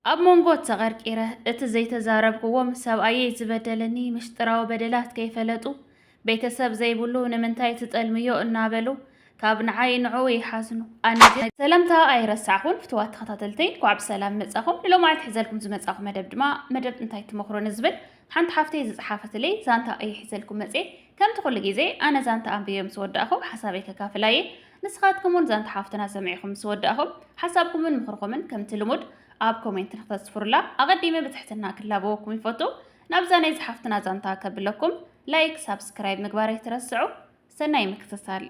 ኣብ መንጎ ተቐርቂረ እቲ ዘይተዛረብክዎም ሰብኣየይ ዝበደለኒ ምሽጥራዊ በደላት ከይፈለጡ ቤተሰብ ዘይብሉ ንምንታይ ትጠልምዮ እናበሉ ካብ ንዓይ ንዕኡ ይሓዝኑ። ኣነ ግን ሰላምታ ኣይረሳዕኹን። ፍትዋት ተኸታተልተይ እንኳዕ ብሰላም መጻኹም። ንሎማዓልቲ ሒዘልኩም ዝመጻኹ መደብ ድማ መደብ እንታይ ትመኽሩኒ ዝብል ሓንቲ ሓፍተይ ዝጸሓፈትለይ ዛንታ እየ ሒዘልኩም መጽየ። ከምቲ ኩሉ ግዜ ኣነ ዛንታ ኣንብየ ምስ ወዳእኹ ሓሳበይ ከካፍላ እየ። ንስኻትኩም እውን ዛንታ ሓፍትና ሰሚዕኹም ምስ ወዳእኹም ሓሳብኩምን ምኽርኹምን ከምቲ ልሙድ ኣብ ኮሜንት ንክተስፍሩላ ኣቐዲመ ብትሕትና ክላበወኩም ይፈቱ። ናብዛ ናይ ዝሓፍትና ዛንታ ከብለኩም ላይክ፣ ሳብስክራይብ ምግባር ኣይትረስዑ። ሰናይ ምክትታል።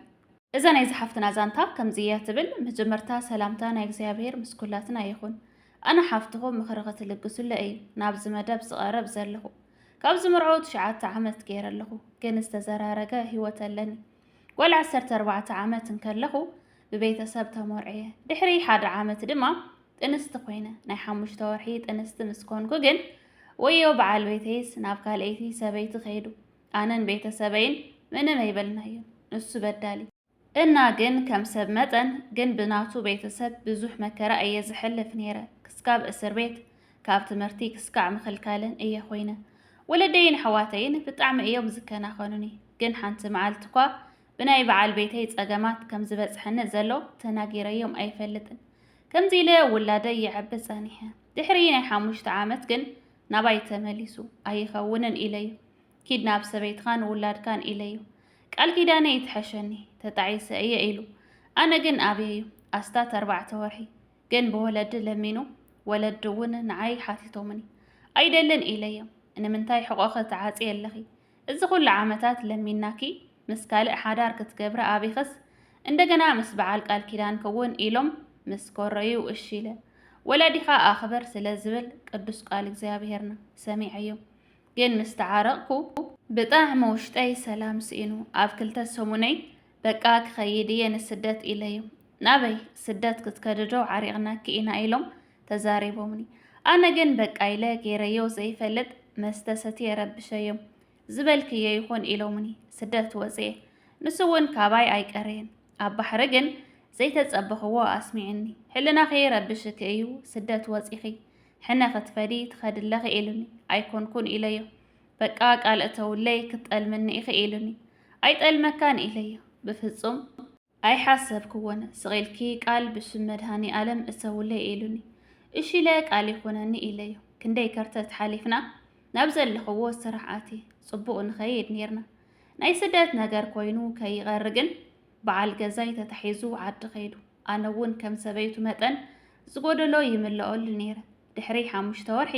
እዛ ናይ ዝሓፍትና ዛንታ ከምዚ እያ ትብል። መጀመርታ ሰላምታ ናይ እግዚኣብሔር ምስ ኩላትና ይኹን። ኣነ ሓፍትኹም ምኽሪ ክትልግሱለ እዩ ናብዚ መደብ ዝቐረብ ዘለኹ። ካብ ዝምርዖ ትሽዓተ ዓመት ገይረ ኣለኹ፣ ግን ዝተዘራረገ ህይወት ኣለኒ። ጓል ዓሰርተ ኣርባዕተ ዓመት እንከለኹ ብቤተሰብ ተመርዕየ። ድሕሪ ሓደ ዓመት ድማ ጥንስቲ ኮይነ። ናይ ሓሙሽተ ወርሒ ጥንስቲ ምስ ኮንኩ ግን ወዮ በዓል ቤተይስ ናብ ካልኣይቲ ሰበይቲ ከይዱ። ኣነን ቤተሰበይን ምንም ኣይበልናዮን። ንሱ በዳሊ እና ግን ከም ሰብ መጠን ግን ብናቱ ቤተሰብ ብዙሕ መከራ እየ ዝሕልፍ ነይረ። ክስካብ እስር ቤት፣ ካብ ትምህርቲ ክስካዕ ምኽልካልን እየ ኮይነ። ወለደይን ኣሕዋተይን ብጣዕሚ እዮም ዝከናኸኑኒ። ግን ሓንቲ መዓልቲ እኳ ብናይ በዓል ቤተይ ጸገማት ከም ዝበጽሐኒ ዘሎ ተናጊረዮም ኣይፈልጥን። ከምዚ ኢለ ውላደይ የዕቢ ጸኒሐ። ድሕሪ ናይ ሓሙሽተ ዓመት ግን ናባይ ተመሊሱ። ኣይኸውንን ኢለዮ። ኪድ ናብ ሰበይትኻን ውላድካን ኢለዮ። ቃል ኪዳነይ ትሐሸኒ፣ ተጣዒሰ እየ ኢሉ። ኣነ ግን ኣብየዩ ኣስታት ኣርባዕተ ወርሒ። ግን ብወለዲ ለሚኑ፣ ወለዲ እውን ንዓይ ሓቲቶምኒ። ኣይደልን ኢለዮም። ንምንታይ ሕቖኺ ትዓጽየ ኣለኺ? እዚ ኩሉ ዓመታት ለሚናኪ ምስ ካልእ ሓዳር ክትገብሪ ኣቢኽስ እንደገና ምስ በዓል ቃል ኪዳንኪ እውን ኢሎም ምስ ኮረዩ እሺ ኢለ። ወላዲኻ ኣኽብር ስለ ዝብል ቅዱስ ቃል እግዚኣብሄርና ሰሚዐዮም። ግን ምስ ተዓረቕኩ ብጣዕሚ ውሽጠይ ሰላም ስኢኑ። ኣብ ክልተ ሰሙነይ በቃ ክኸይድ እየ ንስደት ኢለዮም። ናበይ? ስደት ክትከዲ ዶ ዓሪቕናኪ ኢና ኢሎም ተዛሪቦምኒ። ኣነ ግን በቃ ኢለ ገይረዮ ዘይፈልጥ መስተ ሰትየ ረብሸዮም። ዝበልክዮ ይኹን ኢሎምኒ ስደት ወፅየ። ንሱ እውን ካባይ ኣይቀረየን። ኣብ ባሕሪ ግን ዘይተፀበኽዎ ኣስሚዕኒ። ሕልናኺ ረብሽኪ እዩ ስደት ወፂኺ። ሕነ ክትፈዲ ትኸዲ ኣለኺ ኢሉኒ። ኣይኮንኩን ኢለዮ። በቃ ቃል እተውለይ ክትጠልምኒ ኢኺ ኢሉኒ። ኣይጠልመካን ኢለዮ። ብፍፁም ኣይሓሰብክዎን። ስቕ ኢልኪ ቃል ብሽም መድሃኔ ኣለም እተውለይ ኢሉኒ። እሺ ኢለ ቃል ይኹነኒ ኢለዮ። ክንደይ ከርተት ሓሊፍና ናብ ዘለኽዎ ስራሕ ኣትየ። ፅቡቕ ንኸይድ ኔርና። ናይ ስደት ነገር ኮይኑ ከይቐሪ ግን በዓል ገዛይ ተታሒዙ ዓዲ ከይዱ። ኣነ እውን ከም ሰበይቱ መጠን ዝጎደሎ ይምልኦሉ ነይረ። ድሕሪ ሓሙሽተ ወርሒ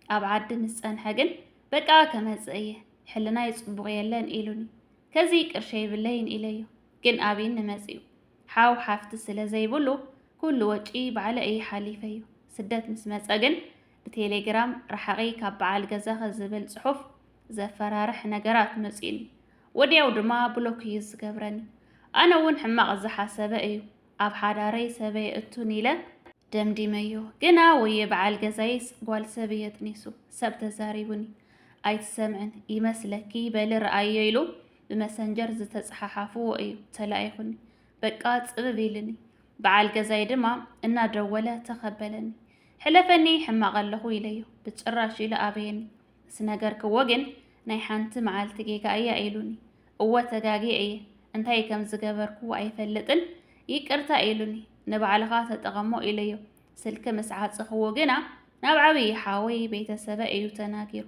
ኣብ ዓዲ ምስ ጸንሐ ግን በቃ ከመጽእ እየ፣ ሕልናይ ጽቡቕ የለን ኢሉኒ። ከዚ ቅርሺ የብለይን ኢለዮ፣ ግን ኣብይኒ መጺኡ። ሓው ሓፍቲ ስለ ዘይብሉ ኩሉ ወጪ ባዕለ እየ ሓሊፈዮ። ስደት ምስ መጸ ግን ብቴሌግራም ርሓቒ ካብ በዓል ገዛኺ ዝብል ጽሑፍ ዘፈራርሕ ነገራት መጺኡኒ። ወዲያው ድማ ብሎክ እዩ ዝገብረኒ። ኣነ እውን ሕማቕ ዝሓሰበ እዩ ኣብ ሓዳረይ ሰብ ኣየእቱን ኢለ ደምዲመዮ። ግና ወየ በዓል ገዛይስ ጓል ሰብ እየ ጥኒሱ፣ ሰብ ተዛሪቡኒ። ኣይትሰምዕን ይመስለኪ በሊ ረኣዮ ኢሉ ብመሰንጀር ዝተጸሓሓፍዎ እዩ ተላኢኹኒ። በቃ ጽብብ ኢልኒ። በዓል ገዛይ ድማ እናደወለ ተኸበለኒ። ሕለፈኒ ሕማቕ ኣለኹ ኢለዮ። ብጭራሽ ኢሉ ኣበየኒ። ምስ ነገርክዎ ግን ናይ ሓንቲ መዓልቲ ጌጋ እያ ኢሉኒ። እወ ተጋግየ እየ፣ እንታይ ከም ዝገበርክዎ ኣይፈልጥን፣ ይቅርታ ኢሉኒ። ንባዕልኻ ተጠቐሞ ኢለዮ። ስልኪ ምስ ዓጸኽዎ ግና ናብ ዓብዪ ሓወይ ቤተሰበ እዩ ተናጊሩ።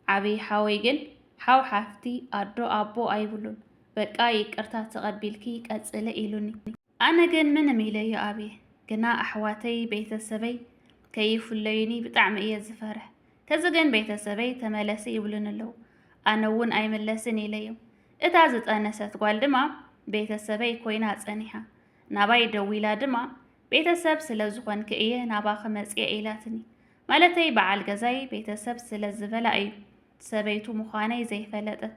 ዓብዪ ሓወይ ግን ሓው ሓፍቲ ኣዶ ኣቦ ኣይብሉን። በቃ ይቅርታ ተቐቢልኪ ቀጽሊ ኢሉኒ። ኣነ ግን ምንም ኢለዮ ኣብየ። ግና ኣሕዋተይ ቤተሰበይ ከይፍለዩኒ ብጣዕሚ እየ ዝፈርሕ። ከዚ ግን ቤተሰበይ ተመለሲ ይብሉኒ ኣለዉ። ኣነ እውን ኣይምለስን ኢለዮም። እታ ዝጠነሰት ጓል ድማ ቤተሰበይ ኮይና ጸኒሓ። ናባይ ደዊላ ድማ ቤተሰብ ስለ ዝኾንኪ እየ ናባኺ መጽየ ኢላትኒ። ማለተይ በዓል ገዛይ ቤተሰብ ስለ ዝበላ እዩ ሰበይቱ ምዃነይ ዘይፈለጠት።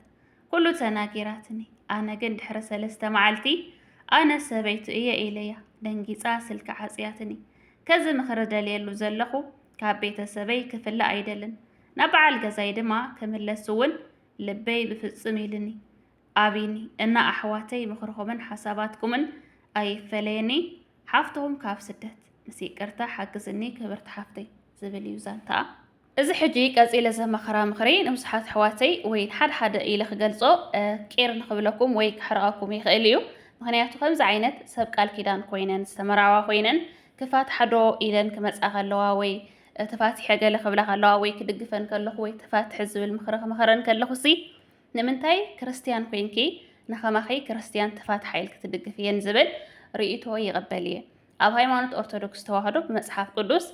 ኩሉ ተናጊራትኒ። ኣነ ግን ድሕሪ ሰለስተ መዓልቲ ኣነ ሰበይቱ እየ ኢለያ ደንጊጻ ስልኪ ዓጽያትኒ። ከዚ ምኽሪ ደልየሉ ዘለኹ ካብ ቤተሰበይ ክፍለ ኣይደልን። ናብ በዓል ገዛይ ድማ ክምለስ እውን ልበይ ብፍጹም ኢልኒ። ኣብይኒ እና ኣሕዋተይ ምኽርኹምን ሓሳባትኩምን ኣይፈለየኒ። ሓፍትኹም ካብ ስደት። ምስ ይቅርታ ሓግዝኒ ክብርቲ ሓፍተይ። ዝብል እዩ ዛንታ። እዚ ሕጂ ቀጺለ ዘማኸራ ምኽሪ ንብዙሓት ኣሕዋተይ ወይ ንሓደ ሓደ ኢለ ክገልጾ፣ እ፣ ቂር ንኽብለኩም ወይ ክሕርቐኩም ይኽእል እዩ። ምኽንያቱ ከምዚ ዓይነት ሰብ ቃል ኪዳን ኮይነን፣ ዝተመርዓዋ ኮይነን፣ ክፋትሓ ዶ ኢለን ክመጻ ከለዋ ወይ፣ እ፣ ተፋቲሐ ገለ ክብላ ከለዋ ወይ ክድግፈን ከለኹ ወይ ተፋትሒ ዝብል ምኽሪ ክመኸረን ከለኹሲ፣ ንምንታይ ክርስትያን ኮይንኪ ንኸማኺ ክርስትያን ተፋትሓ ኢልኪ ትድግፍየን ዝብል ርእይቶ ይቕበል እየ። ኣብ ሃይማኖት ኦርቶዶክስ ተዋህዶ ብመጽሓፍ ቅዱስ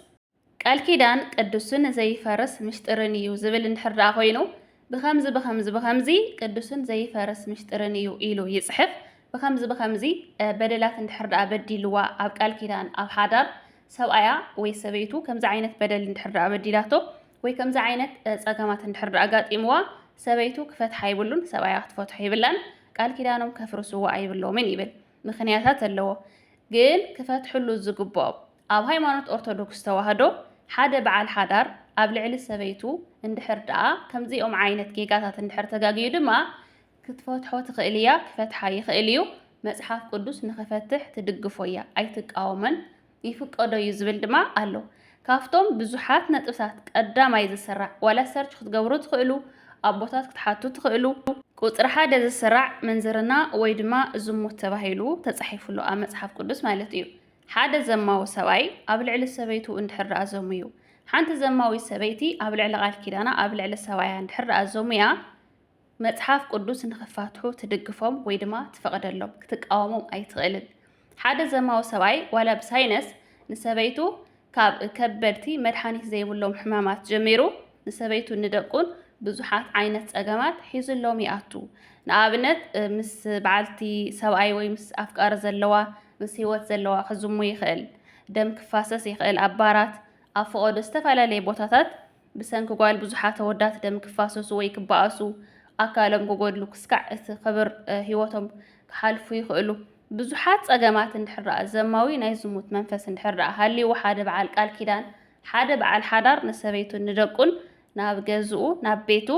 ቃል ኪዳን ቅዱስን ዘይፈርስ ምሽጥርን እዩ ዝብል እንድሕር ደኣ ኮይኑ፣ ብኸምዚ፣ ብኸምዚ፣ ብኸምዚ ቅዱስን ዘይፈርስ ምሽጥርን እዩ ኢሉ ይጽሕፍ። ብኸምዚ፣ ብኸምዚ፣ እ፣ በደላት እንድሕር ደኣ በዲልዋ ኣብ ቃል ኪዳን፣ ኣብ ሓዳር ሰብኣያ ወይ ሰበይቱ ከምዚ ዓይነት በደል እንድሕር ደኣ በዲላቶ ወይ ከምዚ ዓይነት፣ እ፣ ጸገማት እንድሕር ደኣ ኣጋጢምዋ፣ ሰበይቱ ክፈትሓ ይብሉን ሰብኣያ ክትፈትሖ ይብላን፣ ቃል ኪዳኖም ከፍርስዎ ኣይብሎምን ይብል። ምኽንያታት ኣለዎ። ግን ክፈትሕሉ ዝግብኦም፣ ኣብ ሃይማኖት ኦርቶዶክስ ተዋህዶ ሓደ በዓል ሓዳር ኣብ ልዕሊ ሰበይቱ እንድሕር ደኣ ከምዚኦም ዓይነት ጌጋታት እንድሕር ተጋግዩ ድማ ክትፈትሖ ትኽእል እያ፣ ክፈትሓ ይኽእል እዩ። መጽሓፍ ቅዱስ ንኽፈትሕ ትድግፎ እያ፣ ኣይትቃወመን፣ ይፍቀዶ እዩ ዝብል ድማ ኣሎ። ካብቶም ብዙሓት ነጥብታት ቀዳማይ ዝስራዕ፣ ዋላ ሰርች ክትገብሩ ትኽእሉ፣ ኣቦታት ክትሓቱ ትኽእሉ። ቁጽሪ ሓደ ዝስራዕ ምንዝርና ወይ ድማ ዝሙት ተባሂሉ ተጻሒፉ ኣሎ ኣብ መጽሓፍ ቅዱስ ማለት እዩ። ሓደ ዘማዊ ሰብኣይ ኣብ ልዕሊ ሰበይቱ እንድሕር ደኣ ዘሙዩ፣ ሓንቲ ዘማዊት ሰበይቲ ኣብ ልዕሊ ቃል ኪዳና፣ ኣብ ልዕሊ ሰብኣያ እንድሕር ደኣ ዘሙያ፣ መጽሓፍ ቅዱስ ንኽፋትሑ ትድግፎም ወይ ድማ ትፈቕደሎም፣ ክትቃወሞም ኣይትኽእልን። ሓደ ዘማዊ ሰብኣይ ዋላ ብሳይነስ ንሰበይቱ ካብ ከበድቲ መድሓኒት ዘይብሎም ሕማማት ጀሚሩ ንሰበይቱን ንደቁን ብዙሓት ዓይነት ጸገማት ሒዙሎም ይኣቱ። ንኣብነት፣ እ፣ ምስ በዓልቲ ሰብኣይ ወይ ምስ ኣፍቃሪ ዘለዋ፣ ምስ ህይወት ዘለዋ ክዝሙ ይኽእል። ደም ክፋሰስ ይኽእል። ኣብ ባራት፣ ኣብ ፈቐዶ ዝተፈላለየ ቦታታት ብሰንኪ ጓል ብዙሓት ኣወዳት ደም ክፋሰሱ ወይ ክበኣሱ፣ ኣካሎም ክጎድሉ፣ ክስካዕ እቲ ክብር፣ እ፣ ህይወቶም ክሓልፉ ይኽእሉ። ብዙሓት ጸገማት እንድሕር ደኣ ዘማዊ ናይ ዝሙት መንፈስ እንድሕር ደኣ ሃልይዎ ሓደ በዓል ቃል ኪዳን፣ ሓደ በዓል ሓዳር ንሰበይቱን ንደቁን ናብ ገዝኡ፣ ናብ ቤቱ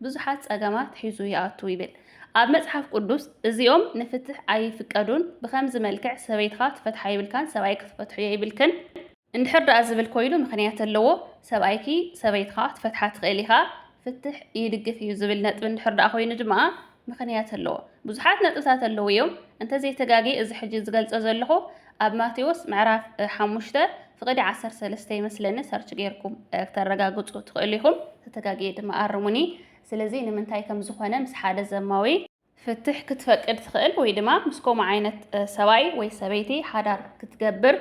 ብዙሓት ጸገማት ሒዙ ይኣቱ ይብል። ኣብ መጽሓፍ ቅዱስ እዚኦም ንፍትሕ ኣይፍቀዱን፣ ብኸምዚ መልክዕ ሰበይትኻ ትፈትሓ ይብልካን ሰብኣይ ክትፈትሕዮ ይብልክን እንድሕር ደኣ ዝብል ኮይኑ ምኽንያት ኣለዎ። ሰብኣይኪ ሰበይትኻ ክትፈትሓ ትኽእል ኢኻ፣ ፍትሕ ይድግፍ እዩ ዝብል ነጥቢ እንድሕር ደኣ ኮይኑ ድማ ምኽንያት ኣለዎ። ብዙሓት ነጥብታት ኣለዉ እዮም። እንተዘይተጋግየ እዚ ሕጂ ዝገልጾ ዘለኹ ኣብ ማቴዎስ ምዕራፍ፣ እ፣ ሓሙሽተ ፍቕዲ ዓሰርተ ሰለስተ ይመስለኒ፣ ሰርች ጌርኩም፣ እ፣ ክተረጋግጹ ትኽእሉ ኢኹም። ተተጋግየ ድማ ኣርሙኒ። ስለዚ ንምንታይ ከም ዝኾነ ምስ ሓደ ዘማዊ ፍትሕ ክትፈቅድ ትኽእል ወይ ድማ ምስ ከምኡ ዓይነት፣ እ፣ ሰብኣይ ወይ ሰበይቲ ሓዳር ክትገብር፣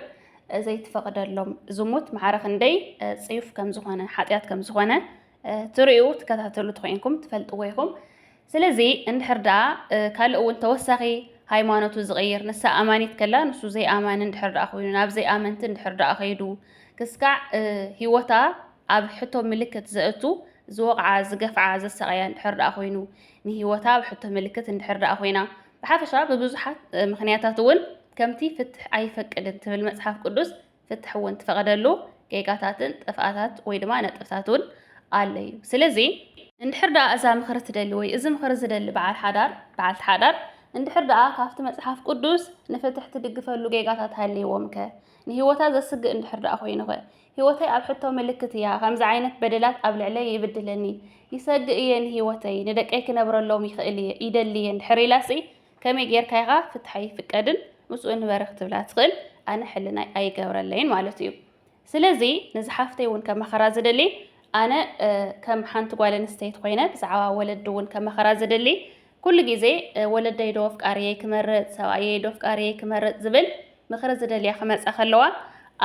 እ፣ ዘይትፈቕደሎም፣ ዝሙት ማዕረ ክንደይ፣ እ፣ ጽዩፍ ከም ዝኾነ፣ ሓጢኣት ከም ዝኾነ፣ እ፣ ትርእዩ፣ ትከታተሉ ተኾይንኩም ትፈልጥዎ ኢኹም። ስለዚ እንድሕር ደኣ፣ እ፣ ካልእ እውን ተወሳኺ ሃይማኖቱ ዝቕይር፣ ንሳ ኣማኒት ከላ ንሱ ዘይኣማኒ እንድሕር ደኣ ኮይኑ፣ ናብ ዘይኣመንቲ እንድሕር ደኣ ከይዱ፣ ክስካዕ፣ እ፣ ህይወታ ኣብ ሕቶ ምልክት ዘእቱ፣ ዝወቕዓ፣ ዝገፍዓ፣ ዘሳቐያ እንድሕር ደኣ ኮይኑ፣ ንህይወታ ኣብ ሕቶ ምልክት እንድሕር ደኣ ኮይና፣ ብሓፈሻ ብብዙሓት፣ እ፣ ምኽንያታት እውን ከምቲ ፍትሕ ኣይፈቅድን ትብል መጽሓፍ ቅዱስ፣ ፍትሕ እውን ትፈቕደሉ ጌጋታትን ጥፍኣታት ወይ ድማ ነጥብታት እውን ኣሎ እዩ። ስለዚ እንድሕር ደኣ እዛ ምኽሪ ትደሊ ወይ እዚ ምኽሪ ዝደሊ በዓል ሓዳር፣ በዓልቲ ሓዳር፣ እንድሕር ደኣ ካብቲ መጽሓፍ ቅዱስ ንፍትሕ ትድግፈሉ ጌጋታት ሃልይዎም ከ? ንህይወታ ዘስግእ እንድሕር ደኣ ኮይኑ ከ? ህይወተይ ኣብ ሕቶ ምልክት እያ፣ ከምዚ ዓይነት በደላት ኣብ ልዕለይ ይብድለኒ፣ ይሰግእ እየ ንህይወተይ፣ ንደቀይ ክነብረሎም ይኽእል እየ፣ ይደሊ እየ እንድሕር ኢላሲ፣ ከመይ ጌርካ ኢኻ ፍትሓይ ይፍቀድን ምስኡ ንበሪ ክትብላ ትኽእል? ኣነ ሕልናይ ኣይገብረለይን ማለት እዩ። ስለዚ ነዚ ሓፍተይ እውን ከመኸራ ዝደሊ፣ ኣነ፣ እ፣ ከም ሓንቲ ጓል ኣንስተይቲ ኮይነ ብዛዕባ ወለዲ እውን ከመኸራ ዝደሊ፣ ኩሉ ግዜ፣ እ፣ ወለደይ ዶ ኣፍቃሪየይ ክመርጽ፣ ሰብኣየይ ዶ ኣፍቃሪየይ ክመርጽ ዝብል ምኽሪ ዝደልያ ክመጻ ከለዋ፣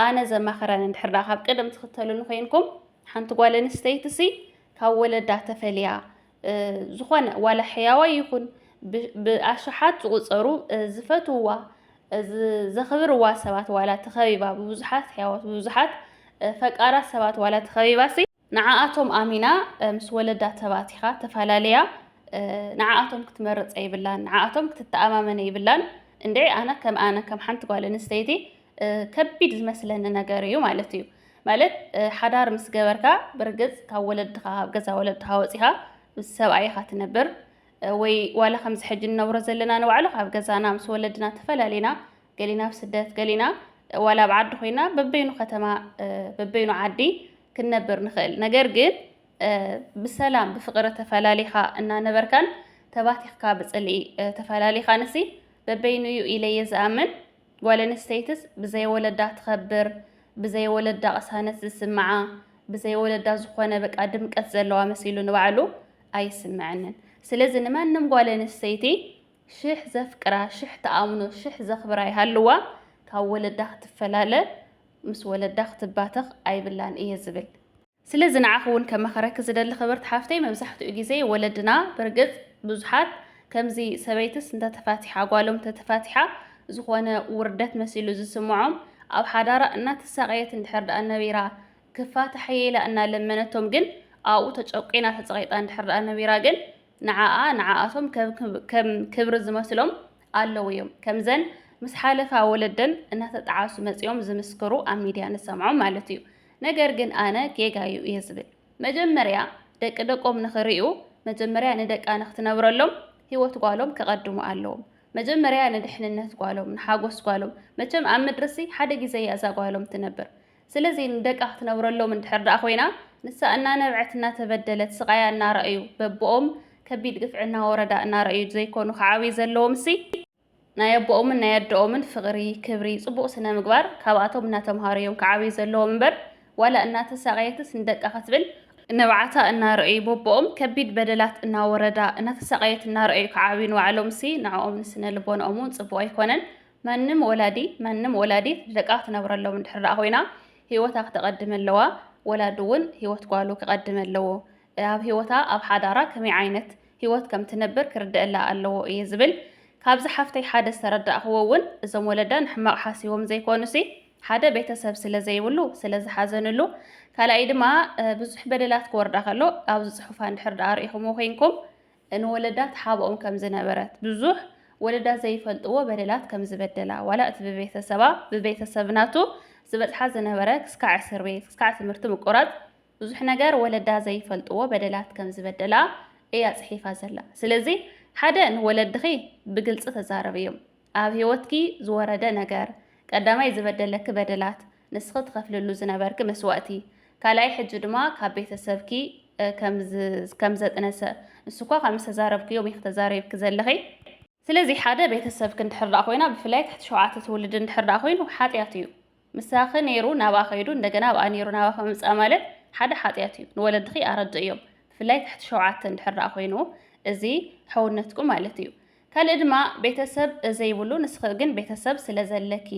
ኣነ ዘማኽረን እንድሕር ደኣ ካብ ቅደም ትኽተሉ ንኮይንኩም፣ ሓንቲ ጓል ኣንስተይትሲ ካብ ወለዳ ተፈልያ፣ እ፣ ዝኾነ ዋላ ሕያዋይ ይኹን ብ-፣ ብኣሽሓት ዝቑጸሩ፣ እ፣ ዝፈትውዋ፣ እ፣ ዝ-፣ ዘኽብርዋ ሰባት ዋላ ተኸቢባ ብብዙሓት ሕያዋት፣ ብብዙሓት፣ እ፣ ፈቃራት ሰባት ዋላ ተኸቢባሲ፣ ንዓኣቶም ኣሚና፣ እ፣ ምስ ወለዳ ተባቲኻ ተፈላለያ፣ እ፣ ንዓኣቶም ክትመርጽ የብላን፣ ንዓኣቶም ክትተኣማመን የብላን። እንድዒ ኣነ ከም፣ ኣነ ከም ሓንቲ ጓል ኣንስተይቲ፣ እ፣ ከቢድ ዝመስለኒ ነገር እዩ ማለት እዩ። ማለት፣ እ፣ ሓዳር ምስ ገበርካ፣ ብርግጽ ካብ ወለድኻ፣ ካብ ገዛ ወለድኻ ወጺኻ ምስ ሰብኣይ ኢኻ ትነብር። እ፣ ወይ ዋላ ከምዚ ሕጂ ንነብሮ ዘለና ንባዕሉ ካብ ገዛና ምስ ወለድና ተፈላሊና፣ ገሊና ኣብ ስደት፣ ገሊና ዋላ ኣብ ዓዲ ኮይና በበይኑ ከተማ፣ እ፣ በበይኑ ዓዲ ክንነብር ንኽእል። ነገር ግን ብሰላም ብፍቕሪ ተፈላሊኻ እናነበርካን ተባቲኽካ ብጽልኢ ተፈላሊኻንሲ በበይኑ እዩ ኢለ እየ ዝኣምን። ጓል ኣንስተይትስ ብዘይ ወለዳ ትኸብር፣ ብዘይ ወለዳ ቅሳነት ዝስምዓ፣ ብዘይ ወለዳ ዝኾነ በቃ ድምቀት ዘለዋ መሲሉ ንባዕሉ ኣይስምዐንን። ስለዚ ንማንም ጓል ኣንስተይቲ ሽሕ ዘፍቅራ፣ ሽሕ ትኣምኖ፣ ሽሕ ዘኽብራ ይሃልዋ፣ ካብ ወለዳ ክትፈላለ፣ ምስ ወለዳ ክትባተኽ ኣይብላን እየ ዝብል። ስለዚ ንዓኺ እውን ከመኸረኪ ዝደሊ ክብርቲ ሓፍተይ፣ መብዛሕትኡ ግዜ ወለድና ብርግጽ ብዙሓት ከምዚ ሰበይትስ እንተተፋቲሓ፣ ጓሎም እንተተፋቲሓ ዝኾነ ውርደት መሲሉ ዝስምዖም፣ ኣብ ሓዳራ እናተሳቐየት እንድሕር ደኣ ነቢራ ክፋታሕ እየ ኢላ እናለመነቶም ግን ኣብኡ ተጨቂና ተጸቒጣ እንድሕር ደኣ ነቢራ ግን ንዓኣ ንዓኣቶም ከም ክብሪ ዝመስሎም ኣለዉ እዮም። ከምዘን ምስ ሓለፋ ወለደን እናተጠዓሱ መጺኦም ዝምስክሩ ኣብ ሚድያ ንሰምዖም ማለት እዩ። ነገር ግን ኣነ ጌጋ እዩ እየ ዝብል። መጀመርያ ደቂ ደቆም ንኽርእዩ መጀመርያ ንደቃ ንክትነብረሎም ህይወት ጓሎም ከቐድሙ ኣለዎም። መጀመርያ ንድሕንነት ጓሎም፣ ንሓጎስ ጓሎም። መቸም ኣብ ምድርሲ ሓደ ግዜ እያ እዛ ጓሎም ትነብር። ስለዚ ንደቃ ክትነብረሎም እንድሕር ደኣ ኮይና፣ ንሳ እናነብዐት እናተበደለት ስቓያ እናረኣዩ በቦኦም ከቢድ ግፍዒ እናወረዳ እናረኣዩ ዘይኮኑ ክዓብዩ ዘለዎም ሲ ናይ ኣቦኦምን ናይ ኣደኦምን ፍቕሪ፣ ክብሪ፣ ጽቡቕ ስነ ምግባር ካብኣቶም እናተምሃሩ እዮም ክዓብዩ ዘለዎም እምበር ዋላ እናተሳቐየትስ ንደቃ ክትብል ንብዓታ እናረኣዩ በቦኦም ከቢድ በደላት እናወረዳ እናተሳቐየት እናረኣዩ ክዓብዩ ንባዕሎም ሲ ንዕኦም ንስነ ልቦንኦም እውን ጽቡቕ ኣይኮነን። ማንም ወላዲ ማንም ወላዲት ንደቃ ክትነብረሎም እንድሕር ደኣ ኮይና ህይወታ ክተቐድም ኣለዋ። ወላዲ እውን ህይወት ጓሉ ክቐድም ኣለዎ። ኣብ ህይወታ ኣብ ሓዳራ ከመይ ዓይነት ህይወት ከም ትነብር ክርድእላ ኣለዎ እየ ዝብል። ካብዚ ሓፍተይ ሓደ ዝተረዳእክዎ እውን እዞም ወለዳ ንሕማቕ ሓሲቦም ዘይኮኑሲ ሓደ ቤተሰብ ስለ ዘይብሉ ስለ ዝሓዘንሉ፣ ካልኣይ ድማ ብዙሕ በደላት ክወርዳ ከሎ ኣብዚ ፅሑፋ እንድሕር ደኣ ርኢኹምዎ ኮይንኩም ንወለዳ ትሓብኦም ከም ዝነበረት፣ ብዙሕ ወለዳ ዘይፈልጥዎ በደላት ከም ዝበደላ፣ ዋላ እቲ ብቤተሰባ ብቤተሰብ ናቱ ዝበጽሓ ዝነበረ ክስካዕ እስር ቤት፣ ክስካዕ ትምህርቲ ምቁራጽ፣ ብዙሕ ነገር ወለዳ ዘይፈልጥዎ በደላት ከም ዝበደላ እያ ጽሒፋ ዘላ። ስለዚ ሓደ ንወለድኺ ብግልጺ ተዛረብዮም። ኣብ ህይወትኪ ዝወረደ ነገር፣ ቀዳማይ ዝበደለኪ በደላት፣ ንስኺ ትኸፍልሉ ዝነበርኪ መስዋእቲ፣ ካልኣይ ሕጂ ድማ ካብ ቤተሰብኪ ከም ዘጥነሰ ንሱ እኳ ካብ ምስ ተዛረብክዮም ኢኺ ተዛሪብኪ ዘለኺ። ስለዚ ሓደ ቤተሰብኪ እንድሕር ደኣ ኮይና ብፍላይ ትሕቲ ሸውዓተ ትውልዲ እንድሕር ደኣ ኮይኑ ሓጢኣት እዩ። ምሳኺ ነይሩ ናብኣ ከይዱ እንደገና ኣብኣ ነይሩ ናብኣ ከምፅኣ ማለት ሓደ ሓጢኣት እዩ። ንወለድኺ ኣረድእዮም። ብፍላይ ትሕቲ ሸውዓተ እንድሕር ደኣ ኮይኑ እዚ ሕውነትኩም ማለት እዩ። ካልእ ድማ ቤተሰብ ዘይብሉ ንስኺ ግን ቤተሰብ ስለ ዘለኪ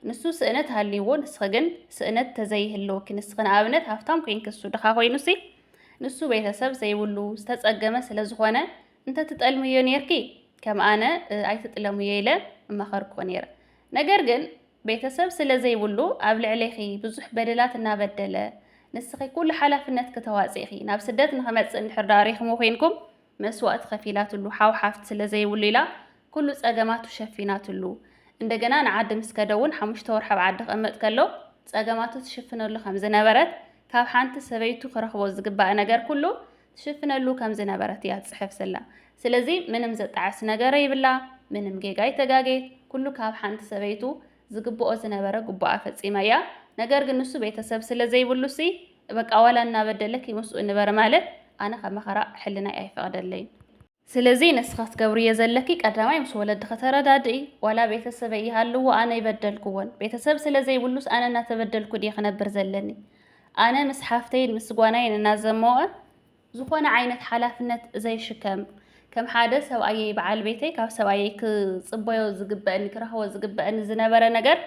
ንሱ ስእነት ሃልይዎ ንስኺ ግን ስእነት ተዘይህልወኪ ንስኺ ንኣብነት ሃፍታም ኮይንኪ እሱ ድኻ ኮይኑሲ ንሱ ቤተሰብ ዘይብሉ ዝተጸገመ ስለ ዝኾነ እንተትጠልምዮ ኔርኪ ከም ኣነ ኣይትጥለምዮ ኢለ እመኸርክዎ ኔረ። ነገር ግን ቤተሰብ ስለ ዘይብሉ ኣብ ልዕሌኺ ብዙሕ በደላት እናበደለ ንስኺ ኩሉ ሓላፍነትኪ ተዋጺእኺ ናብ ስደት ንኽመጽእ እንድሕር ደኣ ሪኢኽሞ ኮይንኩም መስዋእቲ ከፊላትሉ፣ ሓው ሓፍቲ ስለ ዘይብሉ ኢላ ኩሉ ጸገማቱ ሸፊናትሉ። እንደገና ንዓዲ ምስ ከደ እውን ሓሙሽተ ወርሒ ኣብ ዓዲ ክቕመጥ ከሎ ጸገማቱ ትሽፍነሉ ከም ዝነበረት፣ ካብ ሓንቲ ሰበይቱ ክረኽቦ ዝግባእ ነገር ኩሉ ትሽፍነሉ ከም ዝነበረት እያ ትጽሕፍ ዘላ። ስለዚ ምንም ዘጣዕስ ነገር የብላ፣ ምንም ጌጋ ኣይተጋገየት፣ ኩሉ ካብ ሓንቲ ሰበይቱ ዝግብኦ ዝነበረ ግቡኣ ፈጺማ እያ። ነገር ግን ንሱ ቤተሰብ ስለ ዘይብሉሲ በቃ ዋላ እናበደለ ከይምስኡ ንበር ማለት ኣነ ካብ መኸራ ሕልናይ ኣይፈቕደለይን። ስለዚ ንስኺ ክትገብርዮ ዘለኪ ቀዳማይ ምስ ወለድኺ ተረዳድኢ። ዋላ ቤተሰበይ ይሃልዎ ኣነ ይበደልክዎን። ቤተሰብ ስለ ዘይብሉስ ኣነ እናተበደልኩ ድየ ክነብር ዘለኒ? ኣነ ምስ ሓፍተይን ምስ ጓናይን እናዘመወ ዝኾነ ዓይነት ሓላፍነት ዘይሽከም፣ ከም ሓደ ሰብኣየይ በዓል ቤተይ ካብ ሰብኣየይ ክጽበዮ ዝግበእኒ ክረኽቦ ዝግበእኒ ዝነበረ ነገር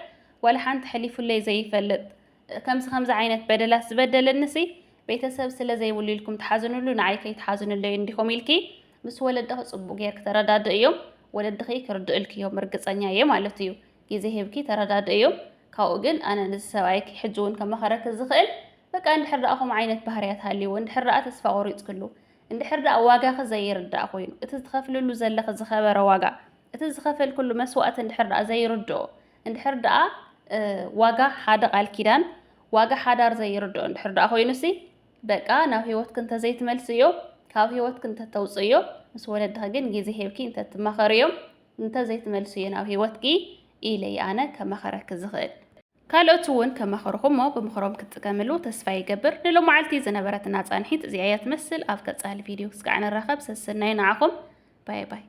ዋላ ሓንቲ ሕሊፉለይ ዘይፈልጥ ከምዚ ከምዚ ዓይነት በደላት ዝበደለንሲ ቤተሰብ ስለ ዘይብሉ ኢልኩም ትሓዝንሉ ንዓይ ከይትሓዝንለይ እንዲኹም ኢልኪ ምስ ወለድኺ ጽቡቕ ጌርኪ ተረዳድእዮም። ወለድኺ ክርድእልኪ እዮም ርግጸኛ እየ ማለት እዩ። ግዜ ሂብኪ ተረዳድእዮም። ካብኡ ግን ኣነ ነዚ ሰብኣይኪ ሕጂ እውን ከመኸረኪ ዝኽእል በቃ እንድሕር ደኣ ከምኡ ዓይነት ባህርያት ሃልይዎ እንድሕር ደኣ ተስፋ ቆሪጽክሉ እንድሕር ደኣ ዋጋኺ ዘይርዳእ ኮይኑ እቲ ትኸፍልሉ ዘለኺ ዝኸበረ ዋጋ እቲ ዝኸፈልክሉ መስዋእቲ እንድሕር ደኣ ዘይርድኦ እንድሕር ደኣ ዋጋ ሓደ ቃል ኪዳን ዋጋ ሓዳር ዘይርድኦ እንድሕር ደኣ ኮይኑሲ በቃ ናብ ህይወትኪ እንተዘይትመልስዮ ካብ ህይወትኪ እንተተውፅእዮ ምስ ወለድኺ ግን ግዜ ሂብኪ እንተትማኸርዮም እንተዘይትመልስዮ ናብ ህይወትኪ ኢለ እየ ኣነ ከማኸረኪ ዝኽእል። ካልኦት እውን ከማኸርኹሞ ብምኽሮም ክትጥቀምሉ ተስፋ ይገብር። ንሎማዓልቲ ዝነበረትና ፃንሒት እዚኣ እያ ትመስል። ኣብ ቀፃሊ ቪድዮ ክስጋዕ ንራኸብ። ሰሰናይ ንዓኹም። ባይ ባይ።